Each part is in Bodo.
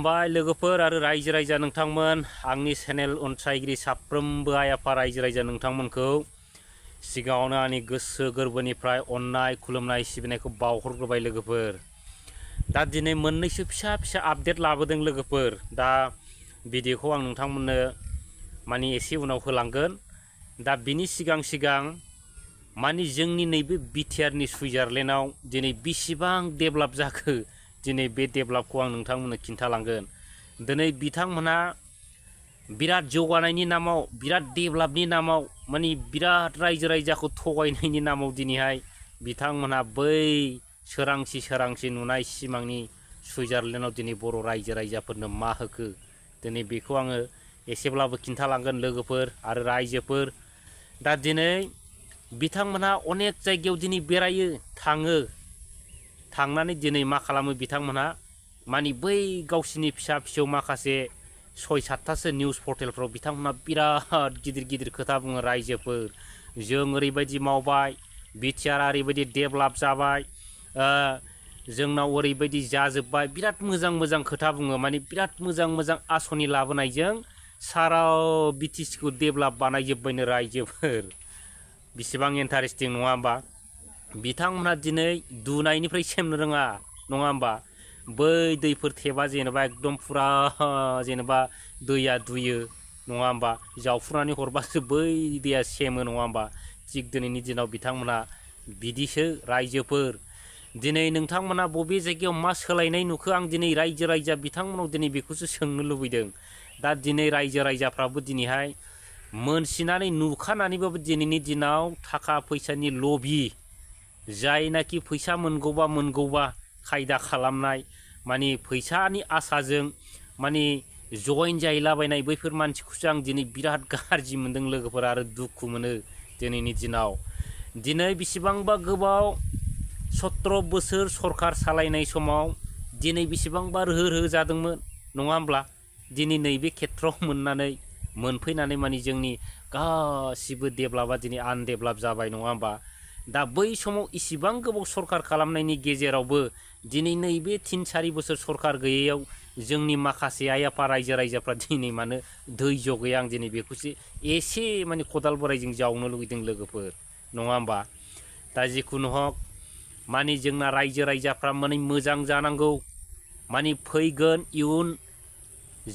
खुलुमबाय लोगोफोर आरो रायजो राजा नोंथांमोन आंनि चेनेल अनसायगिरि साफ्रोमबो आइ आफा रायजो राजा नोंथांमोनखौ सिगाङावनो आंनि गोसो गोरबोनिफ्राय अननाय खुलुमनाय सिबिनायखौ बावहरग्रोबाय लोगोफोर। दा दिनै मोननैसो फिसा फिसा आपडेट लाबोदों लोगोफोर। दा भिडिअखौ आं नोंथांमोननो माने एसे उनाव होलांगोन। दा बिनि सिगां माने जोंनि नैबे बिटिआरनि सुइजारलेण्डआव दिनै बेसेबां डेभेलप जाखो दिनै बे डेभेलपखौ आं नोंथांमोननो खिन्थालांगोन। दिनै बिथांमोनहा बिराद जौगानायनि नामाव बिराद डेभेलपनि नामाव माने बिराद रायजो राजाखौ थगायनायनि नामाव दिनैहाय बिथांमोनहा बै सोरांसि नुनाय सिमांनि सुइजारलेण्डआव दिनै बर' रायजो राजाफोरनो मा होखो दिनै बेखौ आङो एसेब्लाबो खिन्थालांगोन लोगोफोर आरो रायजोफोर। दा दिनै बिथांमोनहा अनेक जायगायाव दिनै बेरायो थांनानै दिनै मा खालामो बिथांमोनहा माने बै गावसिनि फिसा फिसौ माखासे 6-7थासो निउस पर्टेलफ्राव बिथांमोनहा बिराद गिदिर खोथा बुङो। रायजोफोर जों ओरैबायदि मावबाय, बिटिआरआ ओरैबायदि डेभेलप जाबाय, जोंनाव ओरैबायदि जाजोब्बाय, बिराद मोजां खोथा बुङो। माने बिराद मोजां आसनि लाबोनायजों सारा बिटिसिखौ डेभेलप बानायजोब्बायनो रायजोफोर। बिसिबां इन्टारेस्टिं नङा होमबा? बिथांमोनहा दिनै दुनायनिफ्राय सेमनो रोङा नङा होमबा? बै दैफोर थेबा जेनेबा एकदम फुरा जेनेबा दैया दुयो नङा होमबा? जावफुनानै हरबासो बै दैया सेमो नङा होमबा? थिग दिनैनि दिनाव बिथांमोनहा बिदिसो रायजोफोर। दिनै नोंथांमोना बबे जायगायाव मा सोलायनाय नुखो आं दिनै रायजो राजा बिथांमोनाव दिनै बेखौसो सोंनो लुबैदों। दा दिनै रायजो राजाफ्राबो दिनैहाय मोनथिनानै नुखानानैबाबो दिनैनि दिनाव थाखा फैसानि लबि, जायनाखि फैसा मोनगौबा खायदा खालामनाय, माने फैसानि आसाजों माने जइन जाहैलाबायनाय बैफोर मानसिखौसो आं दिनै बिराद गाज्रि मोनदों लोगोफोर आरो दुखु मोनो दिनैनि दिनाव। दिनै बेसेबांबा गोबाव 17 बोसोर सरकार सालायनाय समाव दिनै बेसेबांबा रोहो जादोंमोन नङा होमब्ला? दिनै नैबे खेथ्रआव मोनफैनानै माने जोंनि गासिबो डेभेलपआ दिनै आनडेभेलप जाबाय नङा होमबा? दा बै समाव इसिबां गोबाव सरकार खालामनायनि गेजेरावबो दिनै नैबे 3-4 बोसोर सरकार गैयैयाव जोंनि माखासे आइ आफा रायजो राजाफ्रा दिनै मानो धैर्य गैया आं दिनै बेखौसो एसे माने खदाल बोराइजों जावनो लुगैदों लोगोफोर नङा होमबा? दा जिखुनु हक माने जोंना रायजो राजाफ्रा माने मोजां जानांगौ, माने फैगोन इयुन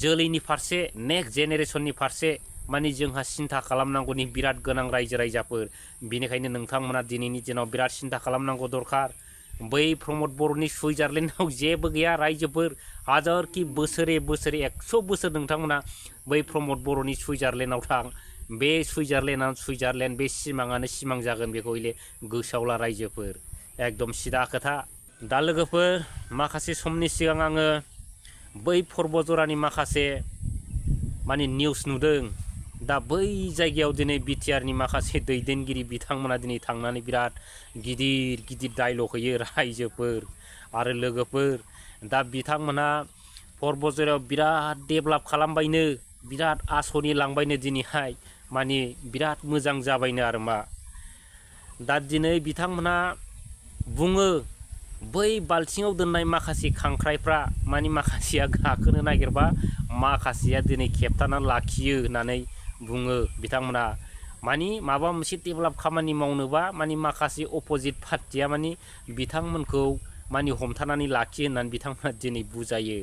जोलैनि फारसे नेक्स्ट जेनेरेसननि फारसे माने जोंहा सिन्था खालामनांगौनि बिराद गोनां रायजो राजाफोर। बेनिखायनो नोंथांमोना दिनैनि दिनाव बिराद सिन्था खालामनांगौ दरखार। बै प्रमद बर'नि सुइजारलेण्डआव जेबो गैया रायजोफोर। हाजारखि बोसोरे 100 बोसोर नोंथांमोना बै प्रमद बर'नि सुइजारलेण्डआव थां, बे सुइजारलेण्ड बे सिमाङानो सिमां जागोन बेखौ हले गोसोआव ला रायजोफोर। एकदम सिदा खोथा। दा लोगोफोर माखासे समनि सिगां आङो बै पर्बजरानि माखासे माने निउस नुदों। दा बै जायगायाव दिनै बिटिआरनि माखासे दैदेनगिरि बिथांमोना दिनै थांनानै बिराद गिदिर डायलग होयो रायजोफोर आरो लोगोफोर। दा बिथांमोनहा पर्बजरायाव बिराद डेभेलप खालामबायनो, बिराद आसनि लांबायनो दिनैहाय माने बिराद मोजां जाबायनो आरो मा। दा दिनै बिथांमोनहा बुङो बै बाल्थिङाव दोननाय माखासे खांख्राइफ्रा माने माखासेया गाखोनो नागिरबा माखासेया दिनै खेबथानानै लाखियो होननानै बुङो बिथांमोना। माने माबा मोनसे डेभेलप खामानि मावनोबा माने माखासे अपोजिट पार्टिया माने बिथांमोनखौ माने हमथानानै लाखियो होननानै बिथांमोना दिनै बुजायो।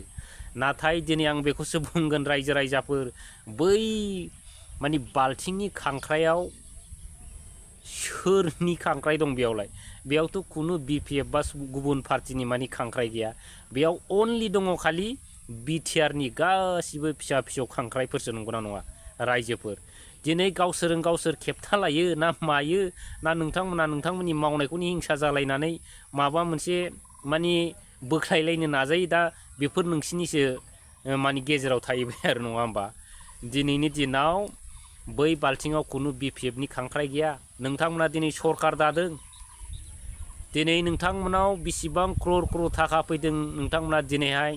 नाथाय दिनै आं बेखौसो बुंगोन रायजो राजाफोर, बै माने बाल्थिंनि खांख्रायाव सोरनि खांख्राइ दं बेयावलाय? बेयावथ' खुनु बिपिएफ बा गुबुन पार्टिनि माने खांख्राइ गैया। बेयाव अनलि दङ खालि बिटिआरनि गासिबो फिसा खांख्राइफोरसो, नंगौना नङा रायजोफोर? दिनै गावसोरजों गावसोर खेबथा लायो ना मायो, ना नोंथांमोननि मावनायखौनो हिंसा जालायनानै माबा मोनसे माने बोख्लायलायनो नाजायो? दा बेफोर नोंसिनिसो माने गेजेराव थाहैबाय आरो नङा होमबा? दिनैनि दिनाव बै बाल्थिङाव खुनु बिपिएफनि खांख्राइ गैया। नोंथांमोना दिनै सरकार दादों, दिनै नोंथांमोनाव बेसेबां क्रर थाखा फैदों, नोंथांमोना दिनैहाय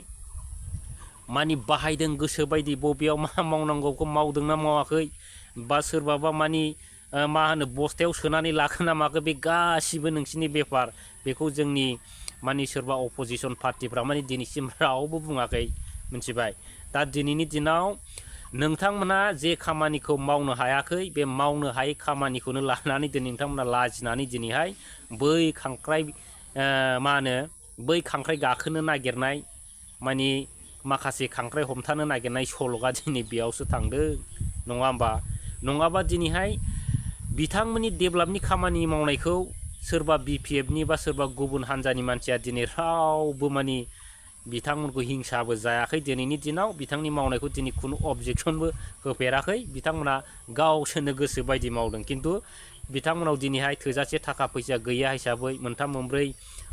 माने बाहायदों गोसो बायदि। बबेयाव मा मावनांगौखौ मावदोंना मावाखै, बा सोरबाबा माने मा होनो बस्थायाव सोनानै लाखो ना माखो, बे गासिबो नोंसिनि बेफार। बेखौ जोंनि माने सोरबा अपोजिसन पार्टिफ्रा माने दिनैसिम रावबो बुङाखै मिथिबाय दा दिनैनि दिनाव नोंथांमोना जे खामानिखौ मावनो हायाखै बे मावनो हायै खामानिखौनो लानानै दिनै नोंथांमोना लाजिनानै दिनैहाय बै खांख्राइ मा होनो बै खांख्राइ गाखोनो नागिरनाय माने माखासे खांख्राइ हमथानो नागिरनाय सल'आ दिनै बेयावसो थांदों नङा होमबा नङाबा दिनैहाय बिथांमोननि डेभेलपनि खामानि मावनायखौ सोरबा BPFनि बा सोरबा गुबुन हान्जानि मानसिया दिनै रावबो माने बिथांमोनखौ हिंसाबो जायाखै दिनैनि दिनाव बिथांनि मावनायखौ दिनै खुनु अबजेक्सनबो होफेराखै बिथांमोना गावसोरनो गोसो बायदि मावदों खिन्थु बिथांमोनाव दिनैहाय थोजासे थाखा फैसा गैया हिसाबै मोनथाम मोनब्रै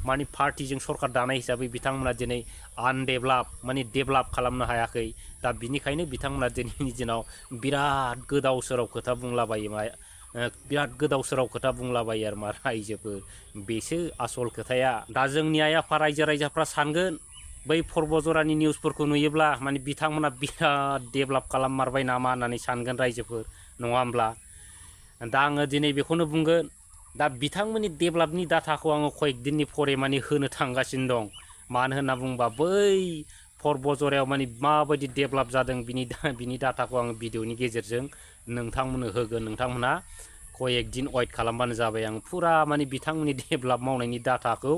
माने पार्टिजों सरकार दानाय हिसाबै बिथांमोना दिनै आनडेभेलप माने डेभेलप खालामनो हायाखै दा बिनिखायनो बिथांमोना दिनैनि दिनाव बिराद गोदाव सोराव खोथा बुंलाबायो बिराद गोदाव सोराव खोथा बुंलाबायो आरो मा रायजोफोर बेसो आसल खोथाया दा जोंनि आइ आफा रायजो राजाफ्रा सानगोन बै पर्बजरानि निउसफोरखौ नुयोब्ला माने बिथांमोना बिराद डेभेलप खालाममारबाय नामा होननानै सानगोन रायजोफोर नङा होमब्ला दा आङो दिनै बेखौनो बुंगोन दा बिथांमोननि डेभेलपनि डाटाखौ आङो कয়েक दिननि परे माने होनो थांगासिनो दं मानो होनना बुङोबा बै पर्बजरायाव माने माबायदि डेभेलप जादों बिनि डाटाखौ आङो भिडिअनि गेजेरजों नोंथांमोननो होगोन नोंथांमोना कয়েक दिन वेट खालामबानो जाबाय आं फुरा माने बिथांमोननि डेभेलप मावनायनि डाटाखौ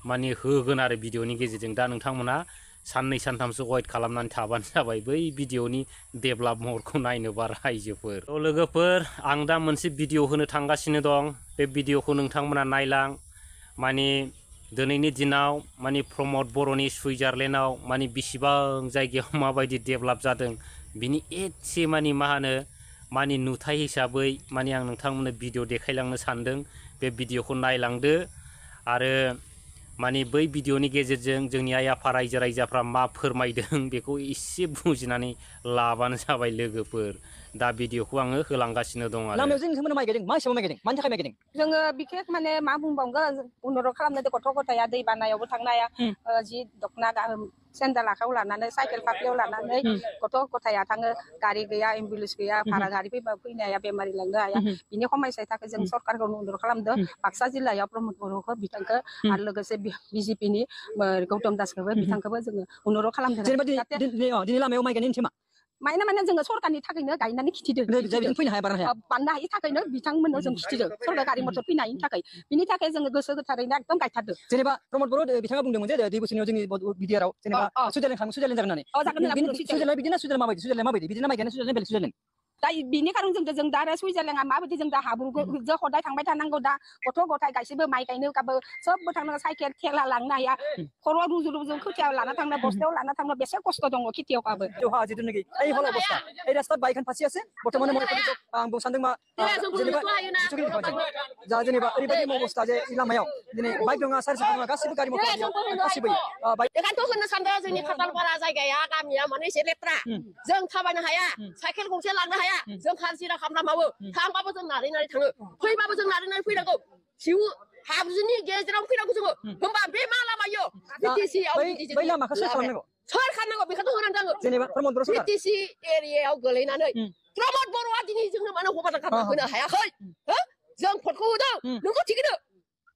माने होगोन आरो भिडिअनि गेजेरजों दा नोंथांमोना साननै सानथामसो वेट खालामनानै थाबानो जाबाय बै भिडिअनि डेभेलप महरखौ नायनोबा रायजोफोर लोगोफोर आं दा मोनसे भिडिअ होनो थांगासिनो दं बे भिडिअखौ नोंथांमोना नायलां माने दिनैनि दिनाव माने प्रमद बर'नि सुइजारलेण्डआव माने बिसिबां जायगायाव माबायदि डेभेलप जादों बिनि एसे माने मा होनो माने नुथाय हिसाबै माने आं नोंथांमोननो भिडिअ देखायलांनो सानदों बे भिडिअखौ नायलांदो आरो माने बै भिडिअनि गेजेरजों जोंनि आइ आफा रायजो राजाफ्रा मा फोरमायदों बेखौ एसे बुजिनानै लाबानो जाबाय लोगोफोर दा भिडिअखौ आङो होलांगासिनो दं आरो लामायाव जों नोंथांमोना माइ गायदों मा हिसाबै माइ गायदों मानि थाखाय माइ गायदों जोङो बिखेक माने मा बुंबावगोन अनुरद खालामनो गथ' गथाया दै बानायावबो थांनो हाया जि दखना सेन्देल आखायाव लानानै साइकेल फाफ्लियाव लानानै गथ' गथाया थाङो गारि गैया एम्बुलेन्स गैया भारा गारि फैनो हाया बेमारि लांनो हाया बिनि खमायसानि थाखाय जों सरकारखौ अनुरद खालामदों बाक्सा जिल्लायाव प्रमद बर'खौ बिथांखौ आरो लोगोसे BJPनि गौतम दासखौबो बिथांखौबो जोङो अनुरद खालामदों जेनेबा दिनै लामायाव माइ गायनायनि थेमा माने जोङो सरकारनि थाखायनो गायनानै खिथिदों फैनो हाया बारनो हाया बाननो हायि थाखायनो बिथांमोननो जों खिथिदों सरकार गारि मटर फैनो हायिनि थाखाय बिनि थाखाय जोङो गोसो गोथारैनो एकदम गायथारदों जेनेबा प्रमद बर' बिथाङा बुंदोंमोन जे 2 बोसोरनि जोंनि बिटिआरआव जेनेबा सुइजारलेण्ड जागोन होननानै सुइजारलेण्ड बिदिनो सुइजारलेण्ड माबायदि बिदिनो माइ गायनाय सुइजारलेण्ड बेलेग सुइजारलेण्ड दा बिनि खारनजों जों दा सुइजारलेण्डआ माबायदि जों दा हाब्रुजों हदाय थांबाय थानांगौ दा गथ' गथाय गासैबो माइ गायनो गाबो सबबो थांनांगौ साइकेल थेला लांनो हाया खर' रुजु रुजु खोथिया लाना थांनो बस्थायाव लाना थांनो बेसे खस्थ' दङ खेथियावबाबो जिथुनाखि এই হল অবস্থা এই রাস্তার বাইখান ফাঁসি আছে বর্তমানে মনে করি আं সাनदों मा जेनेबा जा जेनेबा ओरैबायदि अबस्था जे लामायाव दिनै बाइक दङ सारि साखा दङ गासिबो गारि मटर गासिबो बेखायनोथ' होननो सानदों जोंनि खातालपारा जायगाया गामिया माने एसे लेथ्रा जों थाबायनो हाया साइकेल गंसे लांनो हाया जों हाजिरा खामला मावो थांबाबो जों नारै नारै थाङो फैबाबो जों नारै नारै फैनांगौ सिउ हाब्रुनि गेजेराव फैनांगौ जोङो होमबा बे मा लामायो बिटिसिआव बै लामाखौ सोर खालामनांगौ सोर खालामनांगौ बेखौथ' होनांगौ जोङो जेनेबा प्रमद बर' सरकार बिटिसि एरियायाव गोलैनानै प्रमद बर'आ दिनै जोंनो मानो हगारना खालामना होनो हायाखै जों भटखौ होदों नोंखौ थिगैनो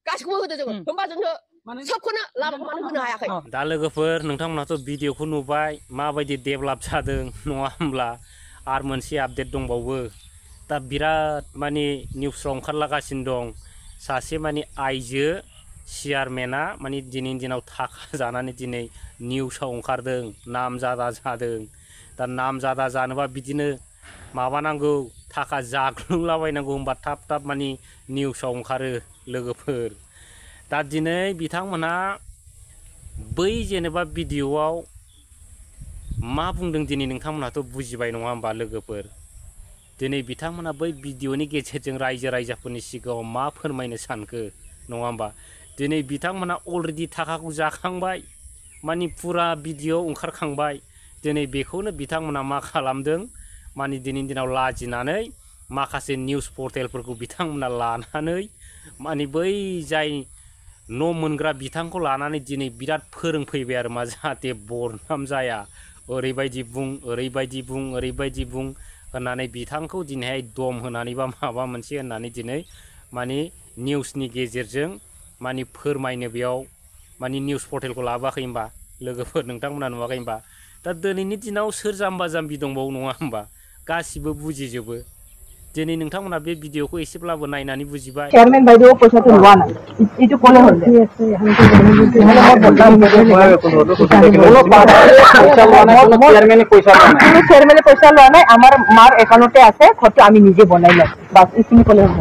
गासिखौबो होदों जोङो होमबा जोंनो सबखौनो लामाखौ मानो होनो हायाखै दा लोगोफोर नोंथांमोनाथ' भिडिअखौ नुबाय माबायदि डेभेलप जादों नङा होमब्ला आरो मोनसे आपडेट दंबावो दा बिराद माने निउसआव ओंखारलागासिनो दं सासे माने आइजो चेयारमेना माने दिनैनि दिनाव थाखा जानानै दिनै निउसआव ओंखारदों नामजादा जादों दा नामजादा जानोबा बिदिनो माबानांगौ थाखा जाग्लुंलाबायनांगौ होमबा थाब थाब माने निउसआव ओंखारो लोगोफोर दा दिनै बिथांमोना बै जेनेबा भिडिअआव मा बुंदों दिनै नोंथांमोनाथ' बुजिबाय नङा होमबा लोगोफोर दिनै बिथांमोना बै भिडिअनि गेजेरजों रायजो राजाफोरनि सिगाङाव मा फोरमायनो सानखो नङा होमबा दिनै बिथांमोना अलरेडि थाखाखौ जाखांबाय माने फुरा भिडिअ ओंखारखांबाय दिनै बेखौनो बिथांमोना मा खालामदों माने दिनैनि दिनाव लाजिनानै माखासे निउस पर्टेलफोरखौ बिथांमोना लानानै माने बै जाय न' मोनग्रा बिथांखौ लानानै दिनै बिराद फोरोंफैबाय आरो मा जाहाथे बरनाम जाया ओरैबायदि बुं ओरैबायदि बुं ओरैबायदि बुं होननानै बिथांखौ दिनैहाय दम होनानै बा माबा मोनसे होननानै दिनै माने निउसनि गेजेरजों माने फोरमायनो बेयाव माने निउस पर्टेलखौ लाबोआखै होनबा लोगोफोर नोंथांमोना नुवाखै होनबा दा दिनैनि दिनाव सोर जाम्बा जाम्बि दंबावो नङा होमबा गासिबो बुजिजोबो दिनै नोंथांमोना बे भिडिअखौ एसेब्लाबो नायनानै बुजिबाय চেয়ারম্যান বাইদেউ পয়সাটো লোৱা নাই এইটো ক'লে হ'ল চেয়ারম্যানে পয়সা লোৱা নাই আমাৰ মাৰ একাউণ্টতে আছে ঘৰটো আমি নিজে বনাই লম বাছ এইখিনি ক'লে হ'ব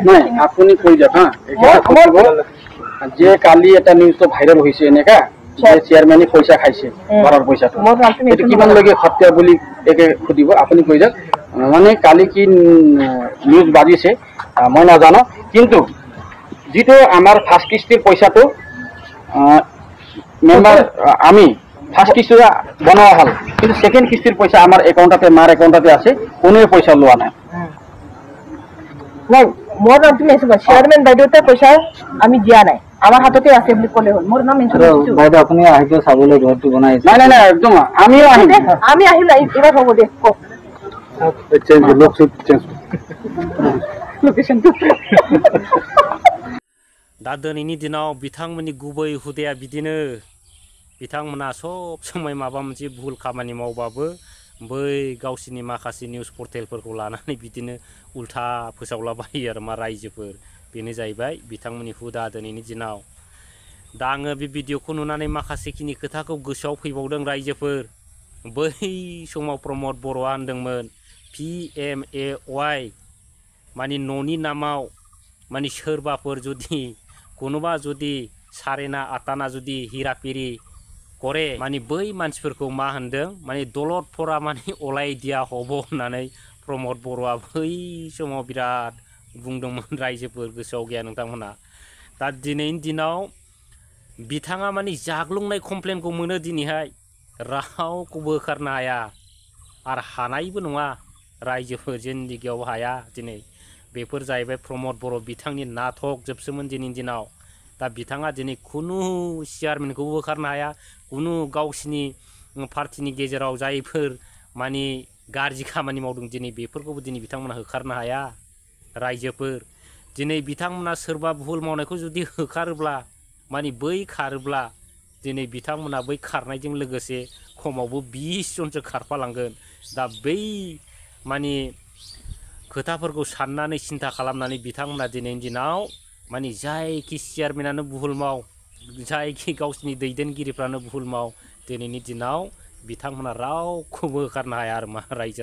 নাই আপুনি কৈ যাওক যে কালি এটা নিউজ ভাইৰেল হৈছে এনেকা চেয়ারম্যানে পয়সা খাইছে ঘৰৰ পয়সাটো এইটো কিমানলৈকে সত্য বুলি একে সুধিব আপুনি কৈ যাওক মানে কালি কি নিউজ বাজিছে মই নাজানো কিন্তু যেটো আমাৰ ফাৰ্স্ট কিস্তিৰ পয়সাটো মেম্বাৰ আমি ফার্স্ট কিস্তি বনোৱা হল কিন্তু সেকেন্ড কিস্তির পয়সা আমার একাউন্টতে মার একাউন্টতে আছে কোনো পয়সা লোৱা নাই নাই মোৰ নাম তুমি আছে চেয়ারম্যান বাইদেউতে পয়সা আমি দিয়া নাই আমার হাততে আছে বুলি ক'লে হ'ল মোৰ নাম মেনশন কৰিছো বাইদেউ আপুনি আহিছে চাবলৈ ঘৰটো বনাইছে নাই নাই নাই একদম আমিও আহিম আমি আহিম এবাৰ হ'ব দে ক চেঞ্জ লোকেশনটো दा दिनैनि दिनाव बिथांमोननि गुबै हुदाया बिदिनो बिथांमोना सब समय माबा मोनसे भुल खामानि मावबाबो बै गावसिनि माखासे निउस पर्टेलफोरखौ लानानै बिदिनो उल्था फोसावलाबायो आरो मा रायजोफोर बेनो जाहैबाय बिथांमोननि हुदा दिनैनि दिनाव दा आङो बे भिडिअखौ नुनानै माखासेखिनि खोथाखौ गोसोआव फैबावदों रायजोफोर बै समाव प्रमद बर'आ होनदोंमोन PMAY माने न'नि नामाव माने सोरबाफोर जुदि कोनोबा जुदि सारेना आटाना जुदि हिरापिरि करे माने बै मानसिफोरखौ मा होनदों माने दलद फरा माने अलाय दिया हब होननानै प्रमद बर'आ बै समाव बिराद बुंदोंमोन रायजोफोर गोसोआव गैया नोंथांमोना दा दिनैनि दिनाव बिथाङा माने जाग्लुंनाय कमप्लेनखौ मोनो दिनैहाय रावखौबो होखारनो हाया आरो हानायबो नङा रायजोफोर जिन्दगियाव हाया दिनै बेफोर जाहैबाय प्रमद बर' बिथांनि नाटक जोबसोमोन दिनैनि दिनाव दा बिथाङा दिनै खुनु चेयारमेनखौबो होखारनो हाया खुनु गावसिनि पार्टिनि गेजेराव जायफोर माने गाज्रि खामानि मावदों दिनै बेफोरखौबो दिनै बिथांमोना होखारनो हाया रायजोफोर दिनै बिथांमोना सोरबा भुल मावनायखौ जुदि होखारोब्ला माने बै खारोब्ला दिनै बिथांमोना बै खारनायजों लोगोसे खमावबो 20 जनसो खारफालांगोन दा बै माने खोथाफोरखौ साननानै सिन्था खालामनानै बिथांमोना दिनैनि दिनाव माने जायखि चेयारमेनानो भुल माव जायखि गावसिनि दैदेनगिरिफ्रानो भुल माव दिनैनि दिनाव बिथांमोना रावखौबो होखारनो हाया आरो मा रायजो